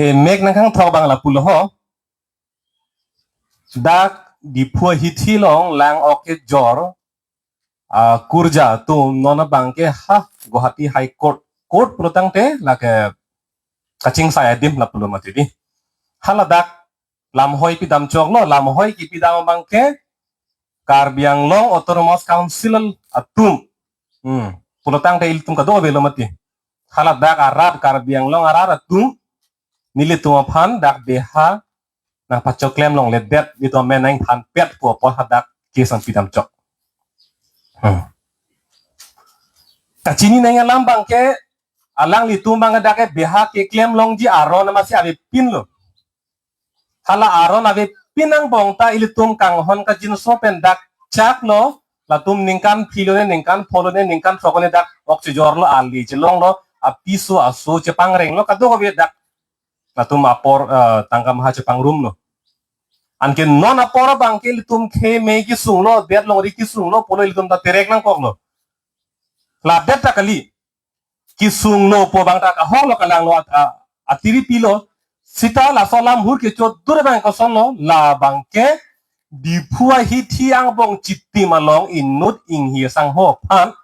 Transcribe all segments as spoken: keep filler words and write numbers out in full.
E mek nangkangthok abang lapulo ho. Dak Diphu ahithi along lang-ok kejor, ah, kurja atum non abangke ha Guwahati High Court, court pulotangte lake kachingsai adim lapulo mati di. Hala dak lamhoi pidam choklo, lamhoi kipidam abangke Karbi Anglong Autonomous Council atum. Hmm. Pulotangte ilitum kadokave lo mati. Hala dak arat, Karbi Anglong arat atum nelitum aphan dak beha nangpachoklem longledet, nelitum amen nangthanpet pu apot hadak case nangpidam chok. Hmm. Kachini nangji alam abangke, alanglitum abang dak ke beha keklem longji aron amatsi avepinlo. Hala aron avepin angbong ta ilitum kanghon kangjinso pen dak chaklo, latum ningkan phli lone, ningkan pho lone, ningkan throk lone dak ok chejorlo, ali chelonglo, apiso aso chepangrenglo, kadokave dak latum apor, eh, tangka maha chepangrumlo. Anke non apor abangke ilitum khei mei kesunglo, det longri kesunglo pulo ilitum ta terek nangkoklo. Ladet ta kali. Kesunglo pu abang ta kahoklo, kalanglo, at-, a-, atiri pilo. Seta laso alam hur kechodur abang kosonlo, labangke Diphu ahithi angbong chitim along inut Inghi asangho aphan,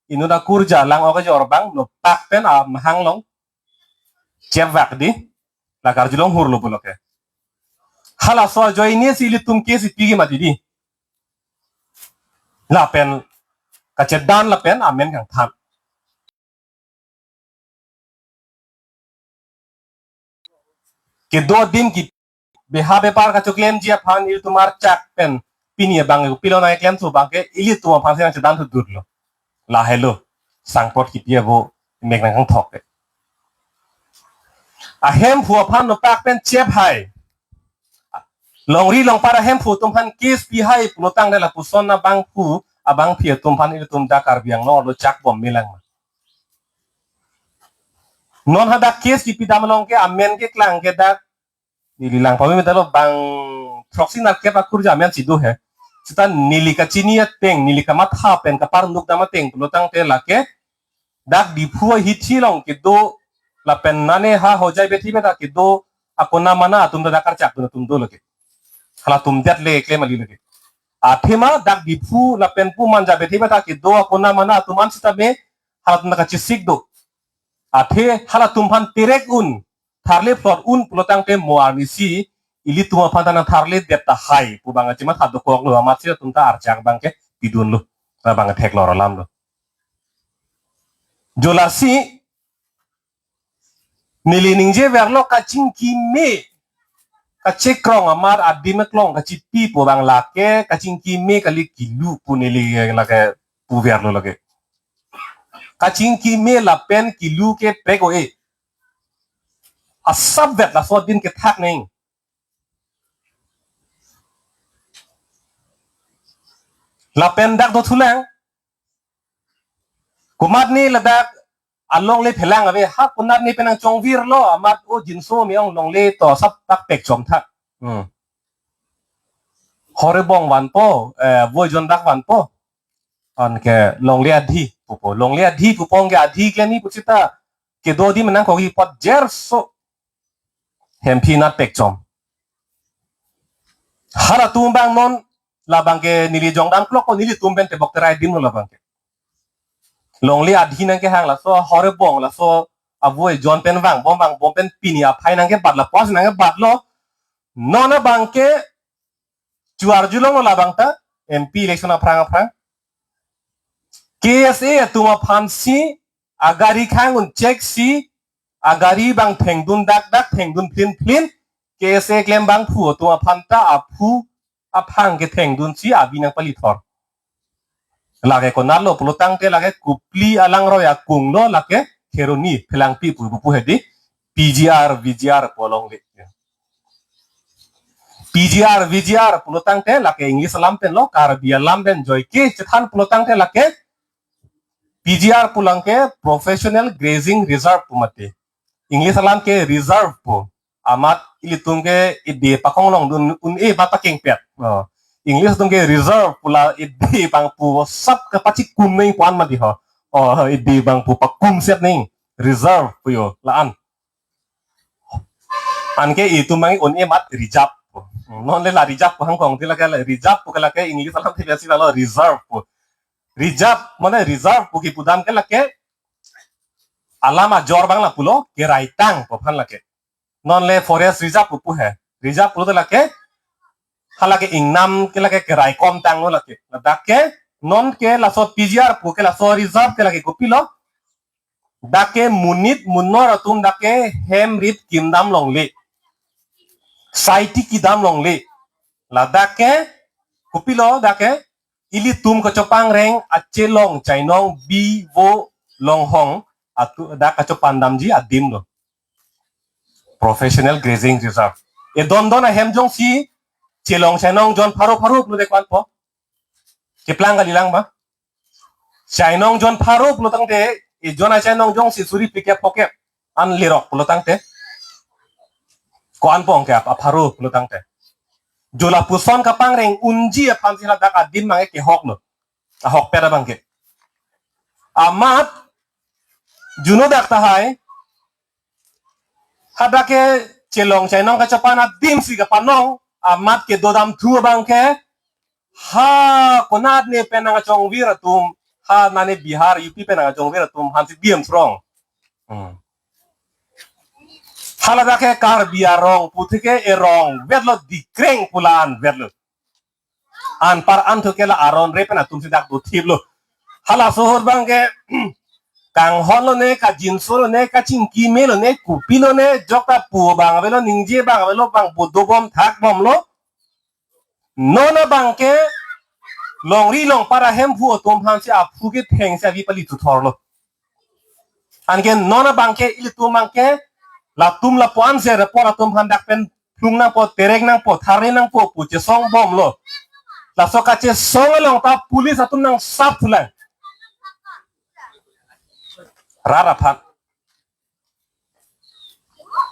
inut akurja lang-ok kejor abang nopak pen amahang along chepvak di, la karjulong hurlo pulo ke. Halaso ajoine si ilitum case ipiji mati di. Lapen kachedan lapen amen kangthan. Kedo adim ke beha bepar kachoklemji aphan ilitum archak pen pini abang pilo nangklemthu abangke ilitum aphansi nangchedan thudurlo. Lahelo, sangpot kipi avo mek nangkangthok ke. Ahemphu aphan nopak pen chephai, longri longpat ahemphu atum aphan case pihai pulotangte lapuson abangphu abangphi atum aphan ilitum dak Karbi Anglong arlo chakbom melang. Non hadak case kipidam along ke amen keklang ke dak neli lang pame medalo, bang throksi nerkep akurja amen si do he. Seta neli kachini ateng, neli kamatha pen kaparnuk dam ateng pulotangte lake dak Diphu ahithi along kedo lapen nane ha Hojai bethi beta kedo akona mana atum ta dak karchak dun atum do lake. Halatum det le klem kali lake. Athema dak Diphu lapen pu Manja bethi beta kedo akona mana atum an sitame halatum ta kachesik do. Athe halatum aphan terek un, tharle phlot un pulotangte mo arnisi ilitum aphan ta nangtharledet tahai pu abang kachematha dokoklo, amatsi atum ta archak abangke pidunlo, abang theklong alamlo. Jo lasi neli ningjeverlo kachingki me, kachekrong amat adim eklong kachipi pu abang lake kachingki me kali, kilu pu neli lake puverlo lake. Kachingki me lapen kilu ke prek o-e. Asapvet laso adim kethak neng. Lapen dak dothulang. Komatne ladak alongle phelang ave, ha konatne pen nangchongvirlo, amat o jinso me-ong longle to asap dak pekchom thak. Hmm. Horebong vanpo, eh, Voijon dak vanpo. Anke longle adhi pupo. Longle adhi pupo, anke adhi kleni pu seta kedo adim nangkokji apot jerso hemphi nat pekchom. Halatum abang non labangke neli jongdam klok ko, nelitum pen tebok terai adim lo labangke. Longle adhi nangkehang laso Horebong laso Voijon pen vangbom vangbom pen pini aphai nangkebat, lapuas nangkebatlo. Non abangke chuar julong lo labang ta M P election aphrang aphrang. K S A atum aphansi agari khang un check si agari abang thengdun dak dak, thengdun phlin phlin, K S A klem abangphu atum aphan ta aphu aphang kethengdunsi abi nangpalithor. Lake konatlo pulotangte lake Kopili alangroi akung lo, lake Kheroni Phelangpi pu pu hedi, P G R, V G R pu alongle. P G R, V G R pulotangte lake English alam pen lo, Karbi alam pen joike chethan pulotangte lake P G R pu abangke Professional Grazing Reserve pu mati. English alam ke reserve pu. Amat ilitum ke ide pakong longdun un-e ba pakengpet. Oh. English atum ke reserve pu la ide abangphu asap kapachikum neng pu-an mati ho. Oh, ide abangphu pakumset neng. Reserve pu jo la-an. Anke itum mangi un-e amat reserve pu. Non le la reserve pu hangkong ti lake la reserve pu ke lake English alam ti biasi lalo reserve pu. Reserve mane reserve pu kipudam ke lake alam ajor abang lapulo keraitang pu aphan lake. Non le forest reserve pu pu he. Reserve pulo te lake halake ingnam ke lake kerai kom tanglo lake. Ladak ke non ke laso P G R pu ke laso reserve ke lake kopilo. Dak ke monit monor atum dak ke hem rip kimdam longle. Saiti kidam longle. Ladak ke kopilo dak ke ilitum kachopangreng achelong chainong bi vo longhong atu dak kachopandamji adim lo. Professional grazing reserve. E don don ahem jongsi chelong chainong jon pharo pharo lo de kwan po. Keplang kalilang ba. Chainong jon pharo pulo tangte, e jon achainong jongsi suri phlikep phokep an lerok pulo tangte. Ko-an pong ke ap-, apharo pulo tangte. Jo lapuson kapangreng unji aphan si ladak adim mangi kehok lo. Ahokpet abang ke. Amat juno dak tahai. Hadak ke chelong chainong kachopan adim si kapanong. Amat kedodamthu abang ke. Ha konat ne pen nangkachongvir atum, ha nane Bihar, U P pen nangkachongvir atum aphan si diam srong. Hmm. Haladak ke Karbi arong puthike erong vetlo dikreng pulan vetlo. Anpar anthu ke la aron re pen atum si dak dothip lo. Halaso ahut abang ke kanghon lo ne, kajinso lo ne, kachingki me lo ne, kopi lo ne, jok ta pu abang avelo, ningje abang avelo, bang bodo bom thak bom lo. Non abang ke longri longpat ahemphu atum aphan si aphu ketheng si avi pali thuthor lo. Anke non abang ke ilitum abang ke latum lapu-an si report atum aphan dak pen plung nangpo, terek nangpo, tharli nangpo pu chesong bom lo. Laso kachesong along ta police atum nangsap thulang. Rat aphan.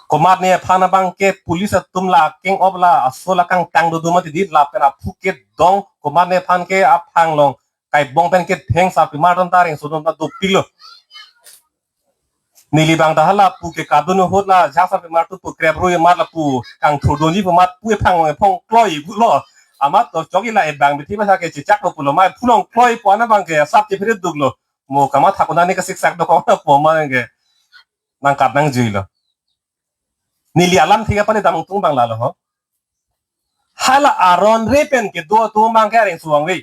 Komatne aphan abang ke police atum la keng op la aso la kangtang dodo mati di lapen aphu kedong komatne aphan ke aphang along kaibong pen ketheng sarpimar atum ta rengso atum ta dopik lo. Neli abang ta hala pu ke kadun ahut la jhak sarpimar atum pu krep rui amat lapu kangthurdunji pu amat pu ephang along ephong kloi pulo. Amat to chok ila ebang bithi basa ke chechak lo pulo mai phulong kloi pu ana abang ke sap chephere duk lo. Mo kamatha konane kasiksak dokok na pu ma ke nangkat nangjui lo. Neli alam thik apani damtung abang lalo ho. Hala aron re pen kedo atum abang ke areng suang ve.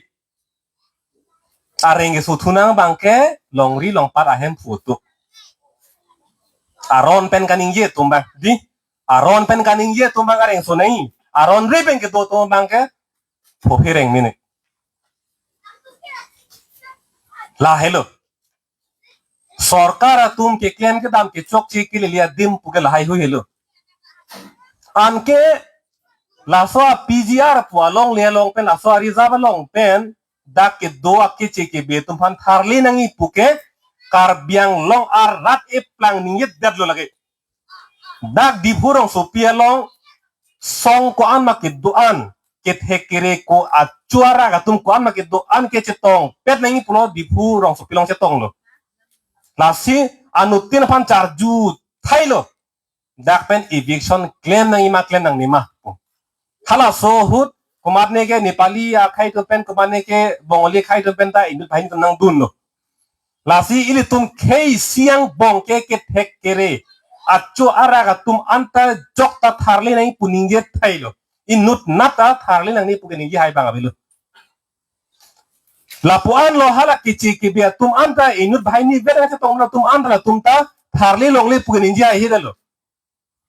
Areng keso thunang abang ke longri longpat ahemphu atum. Aron pen kaningje atum abang di. Aron pen kaningje atum abang areng sonai. Aron re pen kedo atum abang ke phophe reng mene. Lahelo. Sorkar atum keklem kedam kechokche kelele adim pu ke lahai hui helo. Anke laso a-P G R pu alongle along pen laso a-reserve along pen dak kedo akeche kebe atum aphan tharli nangji pu ke Karbi Anglong arat eplang ningje detlo lake. Dak Diphu rongsopi along song ko-an ma kedo-an, kethek kere ko achu arak atum ko-an ma kedo-an kechetongpet nangji pulo Diphu rongsopi along chetonglo. Lasi anuttin aphan charju thailo. Dak pen eviction klem nangji ma klem nangne ma. Halaso ahut komatne ke Nepali akhei atum pen komatne ke Bongali akhei atum pen ta inut banghini atum nangdunlo. Lasi ilitum khei siang bong ke kethek kere achu arak atum anta jok ta tharli nangji pu ningje thailo. Inut nat ta tharli nangji pu ke ningje hai abang avelo. Lapu-an lo hala keche kebe atum anta inut banghini vet nangchetong atum anta latum ta tharli longle pu ke ningje hai hidalo.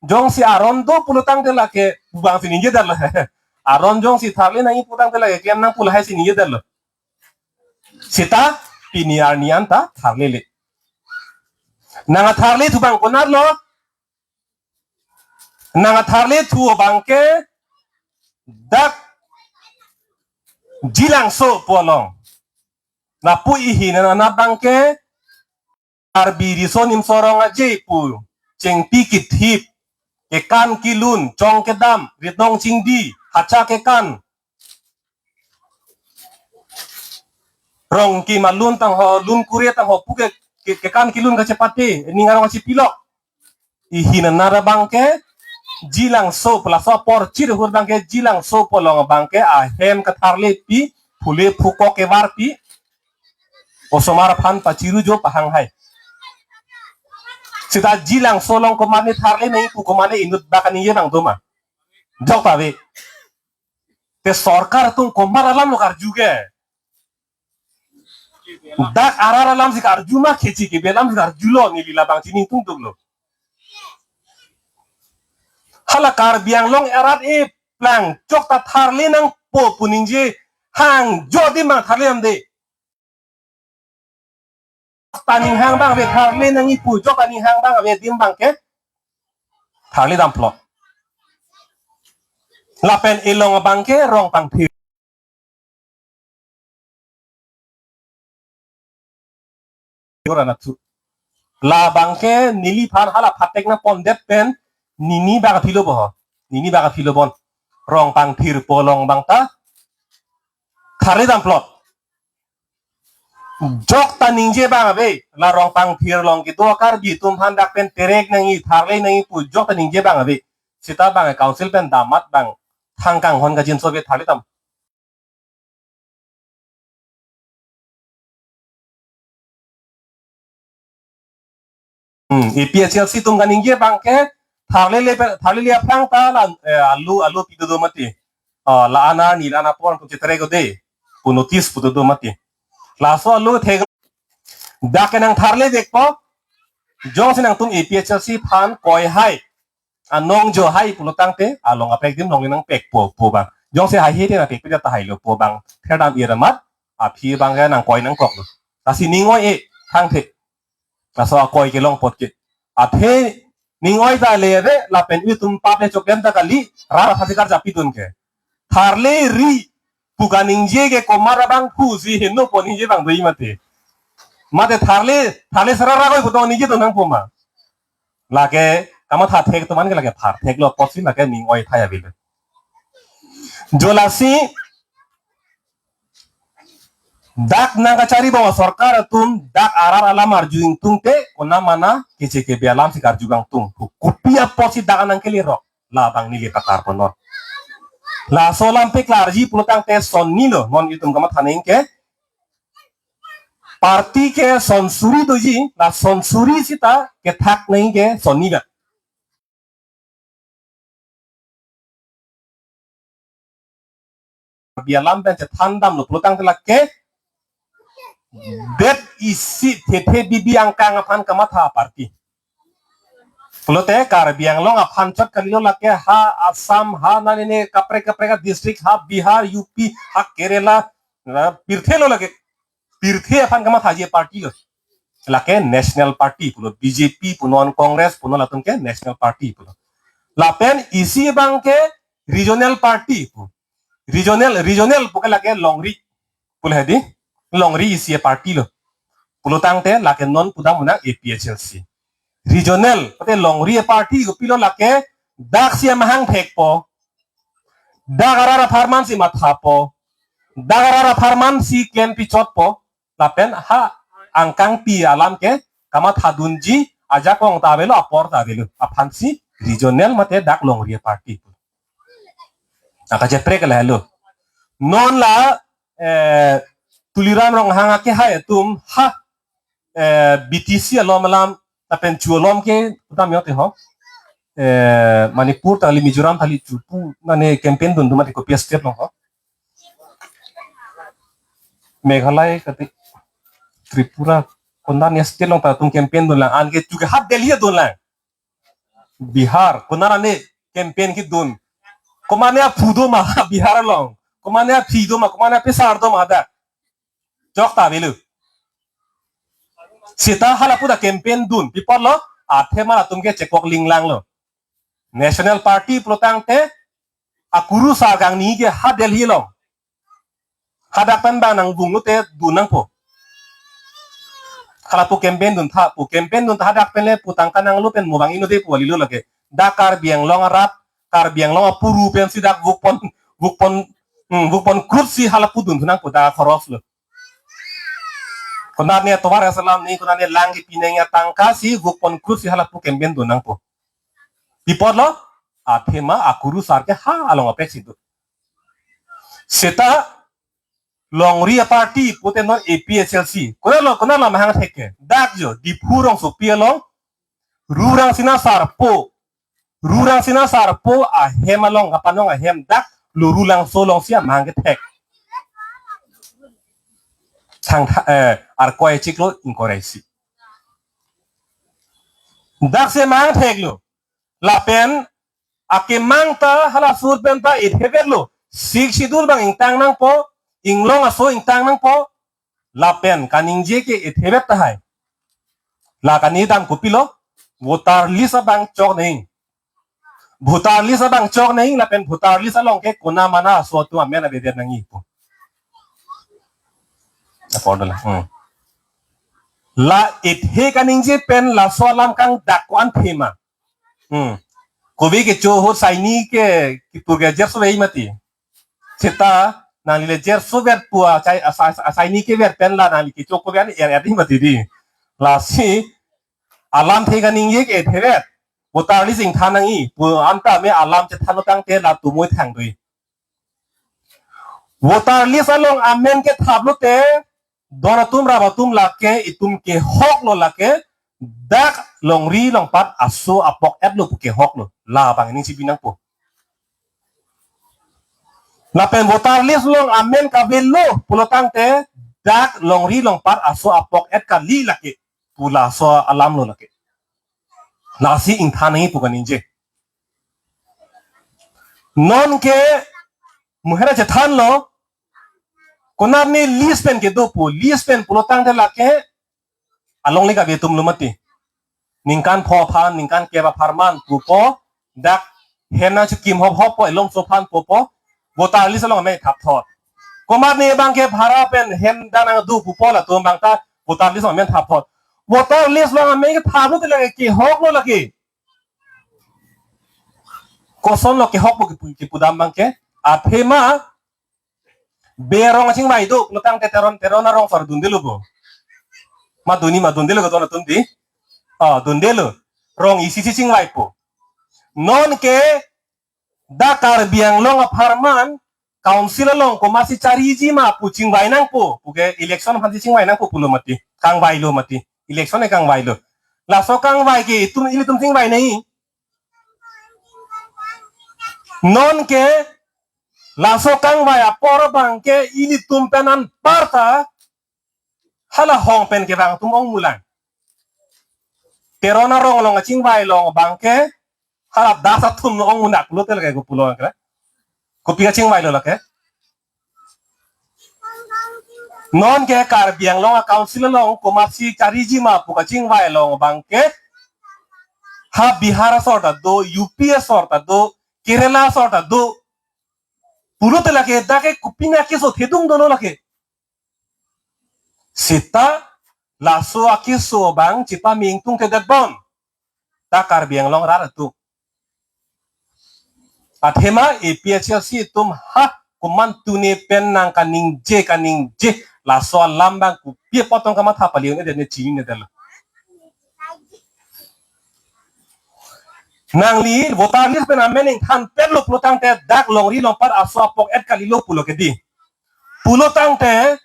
Jongsi aron do pulo tangte lake pu abang si ningje detlo. Aron jongsi tharli nangji pu tangte lake klem nang pu lahai si ningje detlo. Seta pini arni anta tharlile. Nangtharlithu abang konatlo. Nangtharlithu abang ke dak Jilangso pu along. Lapu ihin anat abang ke Karbi Riso Nimso Rong Aje pu chengpi kithip, kekan kelun, chong kedam, ritnong chingdi, hacha kekan, rong kemalun tangho, lun kure tangho pu ke, ke, kekan kelun kachepate, ning arong kachepilok. Ihin anat abang ke Jilangso pu laso apor chirhur abangke Jilangso pu along abangke ahem katharlepi, phule phukok kevarpi, osomar aphan pachiru jo pahang hai. Seta Jilangso along komatne tharle nangji pu komatne inut bak aningje abang doma? Jok ta ave. Te sorkar atum komat alam lo karju ke? Dak arat alam si karju ma, keche kebe alam si karjulo, neli labang chini tungduklo. Hala Karbi Anglong arat eplang chok ta tharle nangpo pu ningje, hang jo adim abang tharle damde. Ta ning hang abang ave, tharle nangji pu jok ta ning hang abang ave adim abangke tharle damplot. Lapen ilong abangke Rongpangphir ora na thu. Labangke neliphan hala phatek nangpondet pen nini bak aphilo bo ho. Nini bak aphilo bon. Rongpangphir pu along abang ta tharle damplot. Jok ta ningje abang ave, la Rongpangphir along kedo Karbi atum aphan dak pen terek nangji, tharle nangji pu jok ta ningje abang ave. Seta abang council pen damat abang thang kanghon kajinso ave, tharle dam. Hmm, A P H L C atum kaningje abangke tharle le, tharle le aphrang ta la, eh, alu, alu pi dodo mati. Ah, la-an arni, la-an apor pu cheterek ode pu notice pu dodo mati. Laso alu thek dak ke nangtharledetpo. Jongsi nangtum A P H L C aphan koi hai, anong jo hai pulo tangte along kaprek adim along nangpekpo pu abang. Jongsi haihe te nangpekpik ta hailo pu abang therdam ir amat, aphi abangke nangkoi nangkoklo. Lasi ning oi-e thangthe. Laso akoi kelong apot ke. Athe ning oi ta le ave, lapen itum pap le choklem ta kali, rat aphan si karjapdun ke. Tharle ri pu kaningje ke komat abangphu si henopo ningje abang doji mati. Mate tharle, tharle sara ra koi putong ningje do nangpo ma? Lake kamatha thek atum an ke lake phar theklo apotsi lake ning oi thai avelo. Jo lasi dak nangkachari bom asorkar atum, dak arat alam arju ingtungte, konat mana keche kebe alam si karju ingtung. Kopi apotsi dak nangkele rok, labang neli pakar ponnon. Laso alam paklarji pulo tangte sonni lo, non itum kamatha nangji ke. Party ke son suri doji, la son suri seta kethak nangji ke sonni lo. Karbi alam pen chethan damlo pulo tangte lake det isi thethe bibi angkang aphan kamatha party. Pulote Karbi Anglong aphan chot kalilo, lake ha Assam, ha nane ne kaprek kaprek district, ha Bihar, U P, ha Kerala, na pirthe lo lake. Pirthe aphan kamathaji party lo. Lake National Party pulo, B J P punon, Congress punon, latum ke National Party pulo. Lapen isi abangke regional party pu. Regional, regional pu ke lake longri pulo hedi. Longri isi party lo. Pulo tangte lake non pudam unang A P H L C. Regional, pute longri party kopilo, lake dak si amahang thekpo. Dak arat apharman si mathapo. Dak arat apharman si klempi chotpo. Lapen ha angkangpi alam ke kamathadunji ajakong ta avelo, apor ta avelo aphansi regional mate dak longri party. Akacheprek lahelo. Non la, eh, Tuliram Ronghang akehai atum ha, eh, B T C alom alam lapen chu alom ke utam yote ho. Eh, Manipur tali, Mizoram tali chu pu nane campaign dun dun mati kopi state along ho. Meghalaya kati, Tripura, konat ne state along ta atum campaign dunlang, anke chu ke ha Delhi dunlang. Bihar, konat ne campaign kedun. Komatne aphu doma Bihar along. Komatne aphi doma, komatne apesar doma dak. Chok ta avelo. Seta halapu ta campaign dun. Pi apotlo, athema latum ke chekok linglanglo. National Party pulo tangte akurusar kangni ke ha Delhi along. Hadak pen bang nangvung lote dun nangpo. Halapu campaign dun tha pu, campaign dun tha hadak pen le pu tangka nanglo pen mo bang ino de pu kalilo lake. Dak Karbi Anglong arat, Karbi Anglong apuru pensi dak vukpon, vukpon, hmm, vukpon krutsi halapu dun thu nangpo, dak khoros lo. Konat ne tovar asalam ne, konat ne lang kipi nangji atangka si vukpon krutsi halapu campaign dun nangpo. Pi apotlo, Athema akurusar ke ha along apek si do. Seta longri a-party pute non A P H L C. Konat lo, konat lo mahang thek ke. Dak jo, Diphu rongsopi along, Rurang Sina Sarpo. Rurang Sina Sarpo ahem along, kapanong ahem dak, Lorulangso alongsi amahang kethek. Thang tha-, eh, Arkoi chiklo ingkoi ra isi. Dak si amahang theklo. Lapen akemang ta hala sur pen ta ithevek lo. Sixth Schedule abang ingtang nangpo, inglong aso ingtang nangpo. Lapen kaningje ke ithevek tahai. La kaningje dam kopilo, voter list abang chok nang. Voter list abang chok nang lapen voter list along ke kona mana aso atum amen avedet nangji pu. Apor dola. Hmm. La ithe kaningje pen laso alam kangdak ko-an thema. Hmm. Kove kecho ahut saini ke kipu ke jerso vei mati. Seta nangli le jerso vet pu achai, asai, asaini kever pen la nangli kecho kove an er er di mati di. Lasi alamthe kaningje ke thevet. Voter list ingthan nangji pu anta me alam chethanlo tangte latum oi thang doi. Voter list along amen kethap lote, don atum rap atum lake, itum kehok lo lake, dak longri longpat aso apok-et lo pu kehok lo. Labang ining chibi nangpo. Lapen voter list along amen kave lo pulo tangte, dak longri longpat aso apok-et kali lake pu laso alam lo lake. Lasi ingthan nangji pu kaningje. Non ke muhera chethan lo, konat ne list pen kedo pu, list pen pulo tangte lake alongle kave atum lo mati. Ningkan pho aphan, ningkan kep apharman pupo, dak hem nangchikim hop hop po, elongso aphan pupo, voter list along amen thap thot. Komat ne abang ke bhara pen hem dan nangdo pupo, latum abang ta voter list along amen thap thot. Voter list along amen kethap lote lake kehok lo lake. Koson lo kehok pu kipu, kipu dam abang ke. Athema Bey arong kachingvai do, pulo tangte Teron, Teron arong sar dunde lo bo. Ma dun-i ma dunde lo kedo na tum di. Ah, dunde lo. Rong isi si chingvaipo. Non ke dak Karbi Anglong apharman council along komatsi chariji ma pu chingvai nangpo. Puke election aphansi chingvai nangpo pulo mati. Kangvai lo mati. Election e kangvai lo. Laso kangvai ke itum ilitum chingvai nangji. Non ke laso kangvai apor abang ke ilitum pen anparta hala hong pen kevang atum ongmulang. Teron arong along kachingvai along abang ke hala das atum ongmunak pulote lake ko pulo ke. Kopi kachingvai lo lake. Non ke Karbi Anglong a-council along komatsi chariji ma pu kachingvai along abang ke ha Bihar asor ta do, U P asor ta do, Kerala asor ta do. Pulote lake dak ke kopine akeso thedung dolo lake. Seta laso akeso abang chepame ingtungthedet bon ta Karbi Anglong arat atum. Athema A P H L C atum ha komantu ne pen nangkaningje kaningje laso alam abang kopi apot tong kamatha pali un-edet ne chinine dela. Nangli voter list pen amen ingthan pet lo pulo tangte dak longri longpat aso apok-et kalilo pulo ke di. Pulo tangte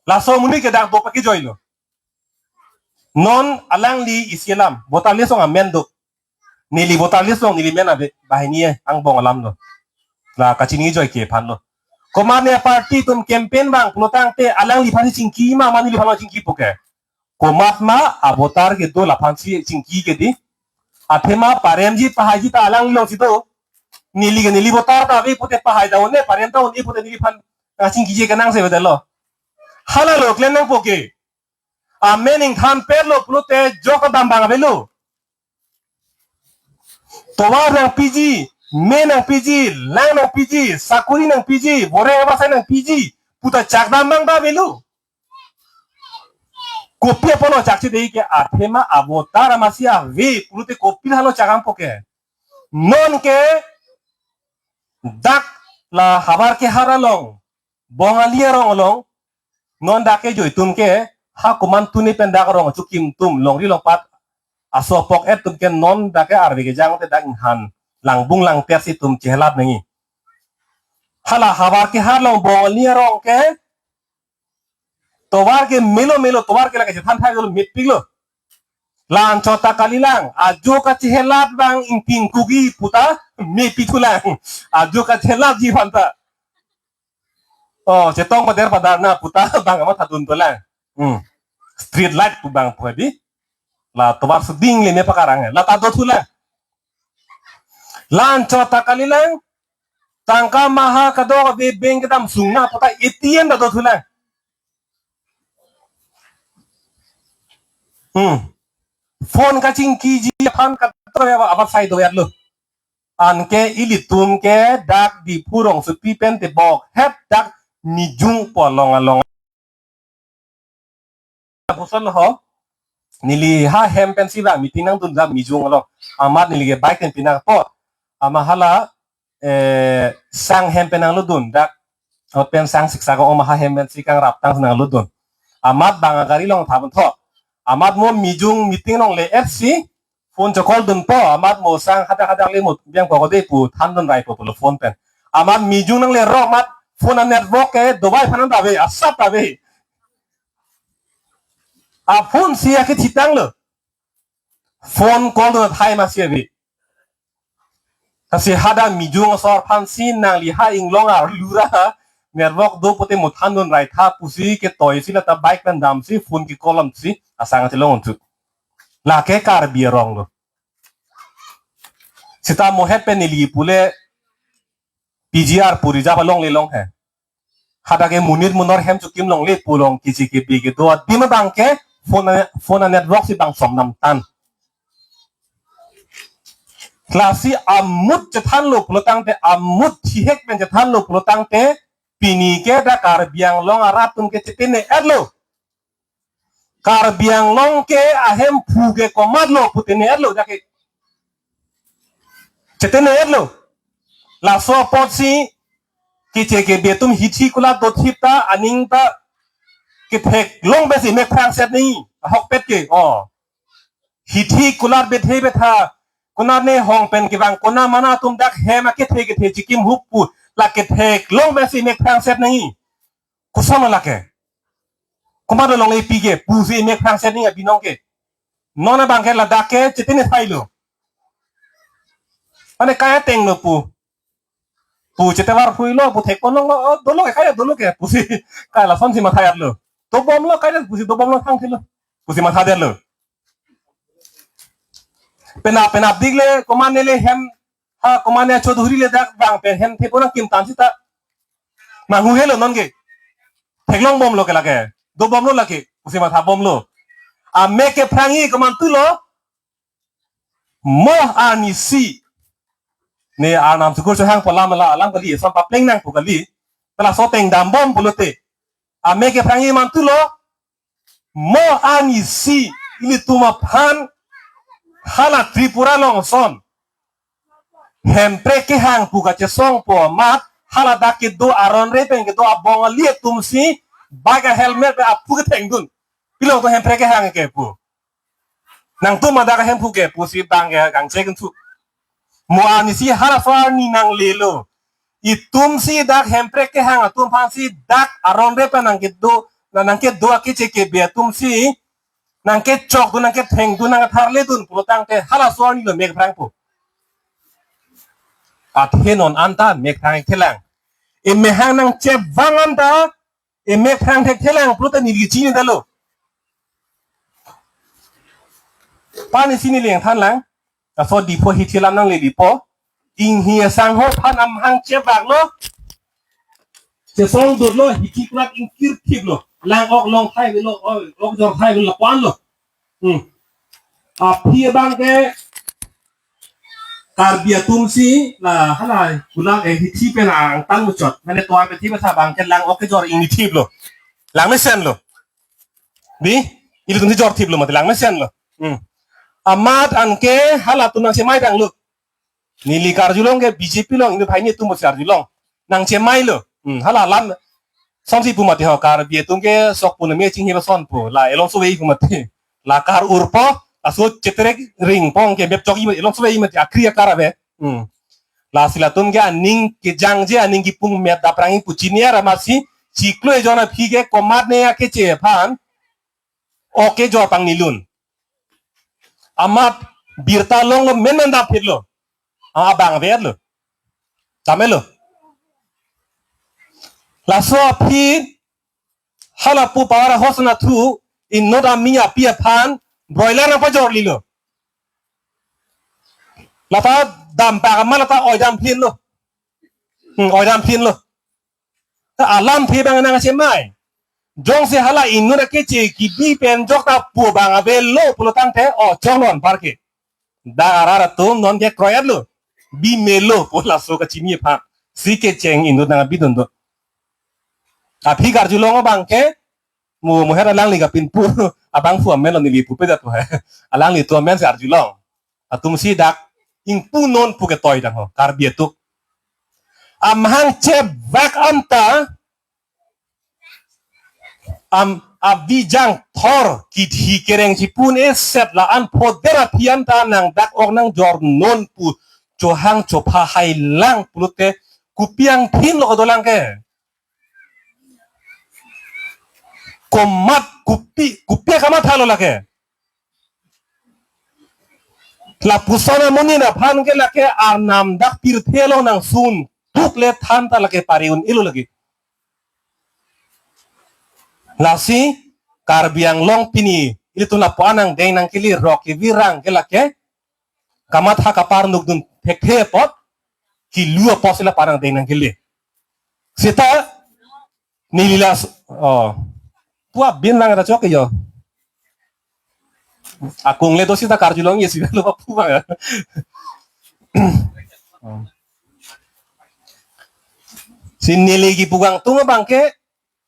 laso amonit ke dak do pake joilo. Non alangli isi alam, voter list along amen do. Neli voter list along neli men ave, banghini angbong alam lo. La kachini joike aphan lo. Komatne party atum campaign abang pulo tangte alangliphan si chingki ma, ma neliphan lo chingkipo ke. Komat ma avoter kedo laphansi chingki ke di. Athema paremji pahaiji ta alangli alongsi do. Neli ke neli voter ta ave pute pahai ta un-e, parem ta un-e pute neliphan nangchingkiji kenangsot avedetlo. Hala lo klem nangpo ke. Amen ingthan pet lo pulote jok ta dambang avelo. Tovar nangpiji, me nangpiji, lang nangpiji, sakori nangpiji, boreng abasai nangpiji puta chak dambang ta avelo. Kopi apotlo chakchedei ke, athema avoter amatsi ave pulote kopi halo chak dampo ke. Non ke dak la havar kehar along, Bongali arong along, non dak ke joi atum ke ha komantu ne pen dak arong achukim atum longri longpat aso apok-et atum ke non dak ke arve kejang te dak inghan Langbung langpet si itum chehelap nangji. Hala havar kehar along Bongali arong ke tovar ke melo melo, tovar ke lake chethan thai dolo, mepiklo. La anchot ta kalilang, ajo kachehelap abang ingpin kugi puta mepithulang. Ajo kachehelapji aphanta. Oh, chetong pader padarna puta bang amat hadun tulang. Hmm. Street light pu bang pu hadi. La tovar suding le me pakarang. La ta dothulang. La anchot ta kalilang. Tangka maha kadokave bank kedam sungna puta A T M ta dothulang. Hmm. Phone kachingkiji aphan kadokave abat sai do-etlo. Anke ilitum ke dak Diphu rongsopi pen tebok het dak Mijung pu along along. Lapuson ho, neli ha hem pensi bang meeting nangdun dak Mijung along. Amat neli ke bike pen pinangpo. Amat hala, eh, sang hem pen nanglodun dak. Ahut pen sang siksa ko oma ha hem pensi kangrap tang nanglodun. Amat bang agari along tha puntho. Amat mo Mijung meeting along le-etsi phone chokol dunpo, amat mo sang hadak hadak le mo biang pokok de pu thandun raipo pulo phone pen. Amat Mijung nanglerok amat phone a-network ke dobai aphan ta ave, asap ta ave. A phone si akethitanglo. Phone call dun athai masi ave. Lasi hadak Mijung asor aphansi nangli ha inglong arlo ra network do pute mo thandun rai tha pusi ketoisi lata bike pen damsi phone ke call damsi asang chelong untu. Lake Karbi arong lo. Seta mo het pen neli pule P G R pu reserve along le long he. Hadak ke monit monor hem chukim longle pu along keche kebe kedo adim abang ke phone a, phone a-network si bang som nam tan. Lasi amut chethanlo pulotangte, amut thihek pen chethanlo pulotangte, pini ke dak Karbi Anglong arat atum ke chetene-etlo. Karbi Anglong ke ahemphu ke komatlo pu tene-etlo dak ke. Chetene-etlo. Laso apotsi keche kebe atum hithi kulat dothip ta aning ta ketheklong pensi mek phrangset nangji. Ahokpet ke. Oh. Hithi kulat bethe betha. Konat ne hong pen kevang kona mana atum dak hem akethe kethe chikim hup pu. La ketheklong pensi mek phrangset nangji. Koson lake. Komat along epi ke pusi mek phrangset nangji abinong ke. Non abang ke ladak ke chetene thailo. Mane kai atenglo pu. Pu chetevar phuilo, pu thekpon longlo, oh, dolo ke, kai dolo ke, pusi kai lasonsi matha-etlo. Dobomlo, kai pusi dobomlo thangthelo. Pusi mathadetlo. Penap, penapdik le, komat ne le hem, ha, komat ne Chaudhary le dak bang pen hem thepo nangkim tan sita. Manghu helo non ke. Theklong bomlo ke lake. Dobomlo lake. Pusi mathabomlo. Amek kephrangji komantulo. Mo arnisi. Ne arnam sukur chohang pu alam la alam kali, eson papleng nang pu kali. Pela so tengdam bom pulote. Amek kephrangji mantulo. Mo arnisi ilitum aphan hala Tripura along ason hemprek kehang pu kachesongpo amat hala dak kedo aron re pen kedo a-Bongali atumsi bike a-helmet pen aphu kethengdun. Pilo to hemprek kehang ke pu. Nangtum adak ahemphu ke pusi bang ke kangchek thu. Mo arnisi halaso arni nanglelo. Itumsi dak hemprek kehang atum aphansi dak aron re pen nangkedo, na nangkedo akeche kebe atumsi nangkechokdun, nangkethengdun, nangtharledun pulotangte halaso arni lo mek phrangpo. Athe non anta mek phrang thelang. Emehang nangchevang anta emek phrang thekthelang pulote neli chinidetlo. Pani sini leng thanlang. Laso Diphu hithi alam nangle Diphu. Inghi asangho aphan amahang chevaklo. Chesongdotlo, hithi kulat ingkirthiplo. Lang-ok long thai velo, ok jor thai velo, lapu-anlo. Hmm. Aphi abang ke Karbi atumsi la hala kulang eh hithi pen angtan muchot. Mane tovar pen thi basa abang ke lang-ok kejor ingni thiplo. Lang mesenlo. Di, ilitumsi jorthiplo mate lang mesenlo. Hmm. Amat anke halatum nangchemai tanglo. Neli karjulong ke B J P along, ini bhai netum bosi arjulong. Nangchemailo. Hmm, hala alam. Sonsi pu mati ho Karbi atum ke sok pu name chinghi ba son pu. La elong sovei pu mati. La kar urpo, laso cheterek ring pong ke bep chok i elong sovei mati akri akar ave. Hmm. Lasi latum ke aning kejangje, aning kipung met daprang pu chini ra masi chiklo ejon aphi ke komatne akeche aphan oke jo pang nilun. Amat birta longlo, men men dam phitlo. Ah, abang avedetlo. Damelo. Laso aphi hala pu para hosna thu inut ami api aphan broiler nangpajorlilo. Lata dampak amat lata oi dam phinlo. Hmm, oi dam phinlo. Ta alamthe abang nangchemai. Jongsi hala inut akeche kibi pen jok ta pu abang avelo pulo tangte, o, chonglon parke. Dak arat atum non ke kroyatlo. Bi melo pu laso kachini aphan si kecheng inut nangbi dundun. Aphi karjulong abang ke, mo moher alangli kapinpo abang pu amen lo, neli pupe dat pu he. Alanglitum amen si arjulong. Atum si dak ingpu non pu ketoi dang ho, Karbi atum. Amahang chebak anta, am, abijang thor kithi kereng chipun eset la-an phoder aphi anta nang dak ok nangjor non pu chohang chopha hai lang pulote kopi angthin lo dolang ke. Komat kopi, kopi kamatha lo lake. Lapuson amonit aphan ke lake arnam dak pirthe along nangsun thuk le than ta lake pari un-elo lake. Lasi Karbi Anglong pini ilitum lapu-an angdeng nangkele rok kevirang ke lake kamatha kaparnuk dun thekthe apot, kilu apot si lapu-an angdeng nangkele. Seta neli la s-, oh. Pu abin lang ta chok yo. Akung le do seta karjulong ye si lo pu abang ya. Oh. Si neli kipu kangtung abang ke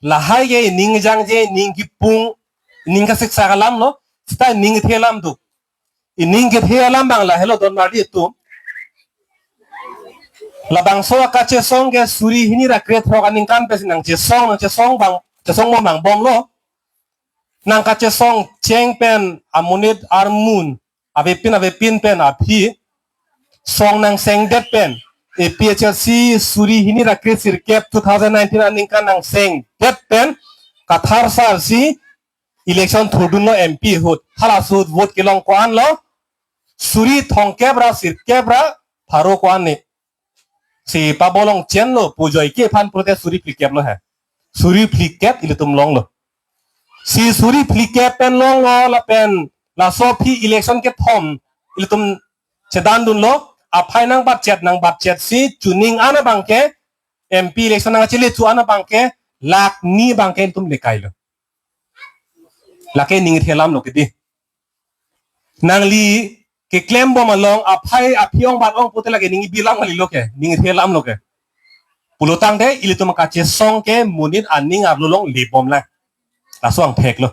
lahai ke ining jangje, ining kipung, ining kasiksak alam lo, seta ining kethe alam do. Ining kethe alam abang lahelo don mardi atum. Labangso akachesong ke suri hini ra krethrok aningkan pensi nangchesong, nangchesong abang, chesong mo nangbomlo. Nangkachesong cheng pen amonit armun avepin avepin pen aphi song nangsengdet pen A P H L C suri hini ra kre sirkep two thousand nineteen aningkan nangsengdet pen Kathar sar si election thurdunlo M P ahut. Halaso ahut vote kelong ko-an lo? Suri thomkep ra sirkep ra pharo ko-an ne. Si pabolong chenlo pu joike aphan pulote suri phlikep lo he. Suri phlikep ilitum longlo. Si suri phlikep pen longlo lapen laso aphi election kethom ilitum chedan dunlo, aphai nangbatchet nangbatchet si chuning an abang ke M P election nangchele chu an abang ke lakh ni abang ke ilitum lekailo. Lake ining kethe alam lo kedi. Nangli keklem bom along aphai aphi ong bat ong pute lake ining kebi alam kalilo ke, ining kethe alam lo ke. Pulo tangte ilitum akachesong ke monit aning arlo along lebom lang. Laso angthek lo.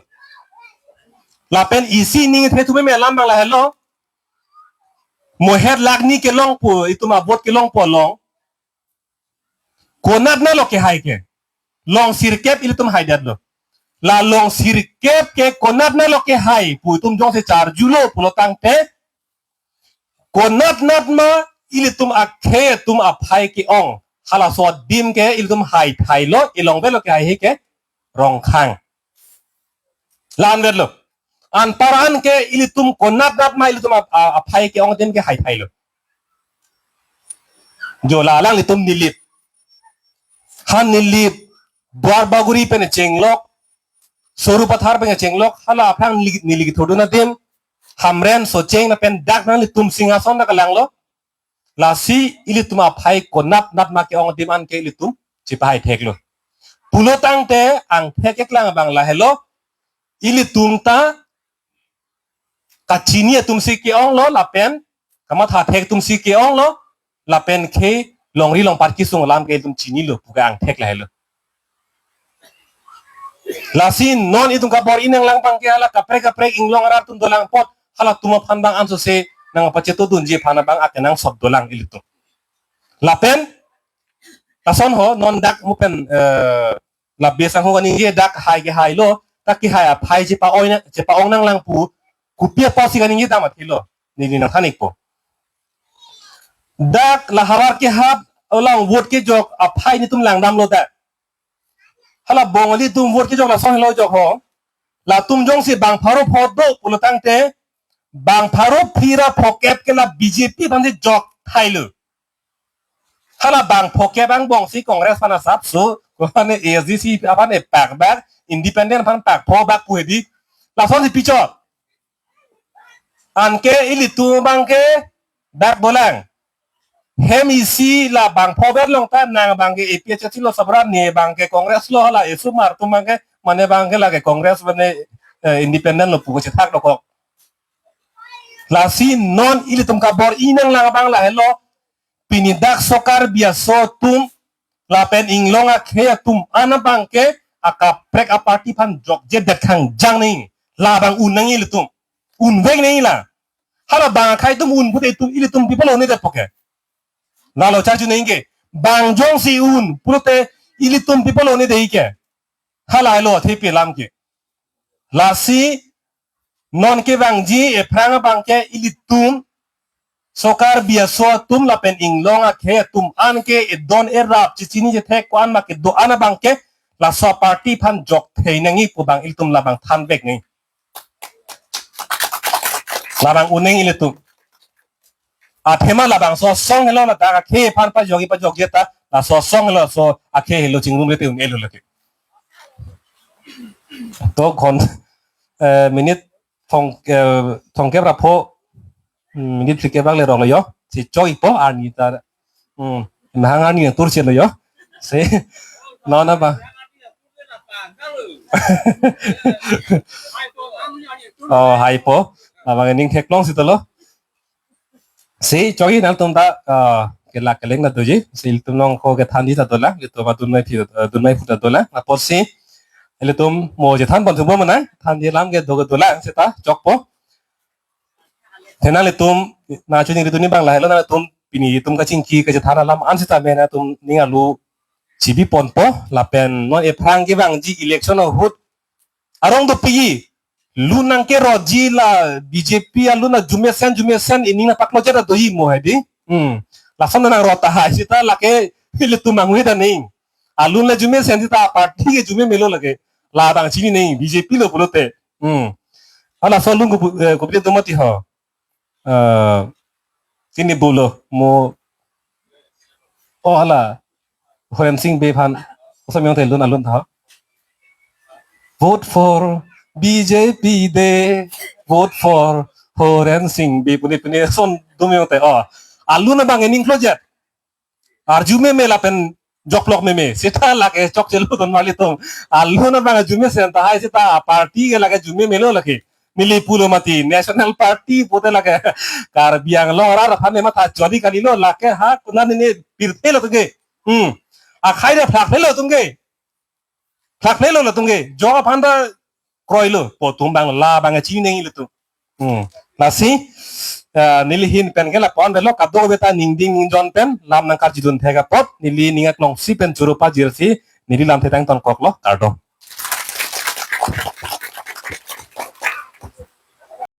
Lapen isi ining kethe thume me alam abang lahelo. Mohet lakh ni kelongpo, itum avote kelongpo along konatna lo kehai ke? Long sirkep ilitum haidetlo. La long sirkep ke konatna lo kehai pu itum jongsi charjulo pulo tangte, konatnat ma ilitum akhei atum aphai ke-ong, halaso adim ke ilitum haithailo, ilongvelo kehai he ke Rongkhang. La-anvetlo. Anpar an ke ilitum konatnat ma ilitum ap-, a-, aphai ke-ong adim ke haithailo. Jo la alanglitum Nilip. Ha Nilip, Duarbagori pen chenglok, Sarupathar pen chenglok, hala aphrang neli, neli kethurdun adim, Hamren, Socheng lapen dak nanglitum Singhason ta kalanglo. Lasi ilitum aphai konatnat ma ke-ong adim an ke ilitum chepahai theklo. Pulo tangte angthek keklang abang lahelo, ilitum ta kachini atum si ke-onglo lapen kamatha thek atum si ke-onglo lapen khei longri longpat kesung alam ke ilitum chinilo pu ke angthek lahelo. Lasi non itum kabor-i nanglang abang ke hala kaprek kaprek inglong arat atum dolang apot halatum aphan abang ansose nangpachetodunji aphan abang akenangsot dolang ilitum. Lapen lason ho non dak mo pen, eh, labe sangho kaningje dak hai ke hailo, dak kehai aphai chepa-oi na, chepa-ong nanglang pu kopi apotsi kaningje dam athilo, neli nangthan-ikpo. Dak la havar kehap alang vote kejok aphai nelitum langdamlo dak. Hala Bongali atum vote kejok lason helo jok ho. Latum jongsi bang pharo pho do pulo tangte, bang pharo phira phokep ke la B J P aphansi jok thailo. Hala bang phokep angbongsi Congress aphan asapso, ko aphan A S D C aphan epak bak, independent aphan pak pho bak pu hedi. Lasonsi pichot. Anke ilitum abangke dak dolang. Hem isi la bang pho ber long ta nang abangke A P H L C lo sabra ne abangke Congress lo, hala esomar atum abangke mane abangke lake Congress mane, eh, independent lo pu kachethak dokok. Lasi non ilitum kabor-i nanglang abang lahelo, pini dak so Karbi aso atum lapen inglong akhei atum an abangke akaprek aparty aphan jokjedet khangjang nangji. Labang un nangji ilitum. Unvek nangji la. Hala bang akhei atum un pute itum, ilitum pi apotlo unedetpo ke? Lalo charju nangji ke. Bang jongsi un pulote ilitum pi apotlo unedetji ke? Hala helo thepi alam ke. Lasi non kevangji ephrang abangke ilitum so Karbi aso atum lapen inglong akhei atum anke edon erap chechini chethek ko-an ma kedo-an abangke laso aparty aphan jokthei nangji pu abang ilitum labang thanvek nangji. Labang un nangji ilitum. Athema labangso asong helo, ladak akhei aphan pajokji pajokje ta, laso asong helo, laso akhei helo chingrumre te un-elo lake. To kon, eh, minute thong, eh, thongkep ra pho, hmm, minute phlikep bak le rong lo yo. Si chok-ikpo arni ta. Hmm, mahang arni tur si lo yo. Si, non apa? Oh, haipo. Abang ning theklong si tolo. Si, chok-ik nangtum ta, ah, kelak keleng ta doji. Si ilitum nong ko kethan di ta dolang, ilitum adun mai phi, adun mai phu ta dolang. Apotsi ilitum mo chethan pon thumbo manang, than di alam kedo kedolang seta chokpo. Te nanglitum, na chuni rituni abang lahelo, nanglitum pini itum kachingki kachethan alam an seta me nanglitum ning alu chibi ponpo, lapen non ephrang kevangji election ahut arong dopikji. Lun nangkerotji la B J P alun ajume sen, jume sen, ining nangpaklojet ta doji mo hedi. Hmm. Lason nangrot tahai seta lake ilitum angwe ta neng. Alun le jume sen seta party ke jume melo lake. Labang chini neng B J P lo pulote. Hmm. Hala so lun ko, eh, ko pite do mati ho. Eh, sini bulo mo. Oh, hala. Horen Sing Bey aphan. Koson miyong te lun alun ta. Vote for B J P de. Vote for Horen Sing Bey puni puni son dum miyong te. Oh, alun abang ening klojet. Arju meme lapen joklok meme. Seta lake chokchelo ton mali tong. Alun abang arju me sen tahai seta party ke lake arju meme lo lake. Neli pulo mati National Party pute lake Karbi Anglong arat aphan ne matha chodi kalilo lake ha kuna ne pirthe lo atum ke. Hmm. Akhai de phlak lo atum ke. Phlak lo atum ke. Jok aphan ta kroilo. Po atum abang labang chini neng ilitum. Hmm. Lasi, eh, neli ahin pen ke lapu-an avelo, kadokave ta ningding ningjon pen lam nangkarjudun thek apot, neli ning aklongsi pen choro pajirsi neli lamthe tang tonkoklo, kardom.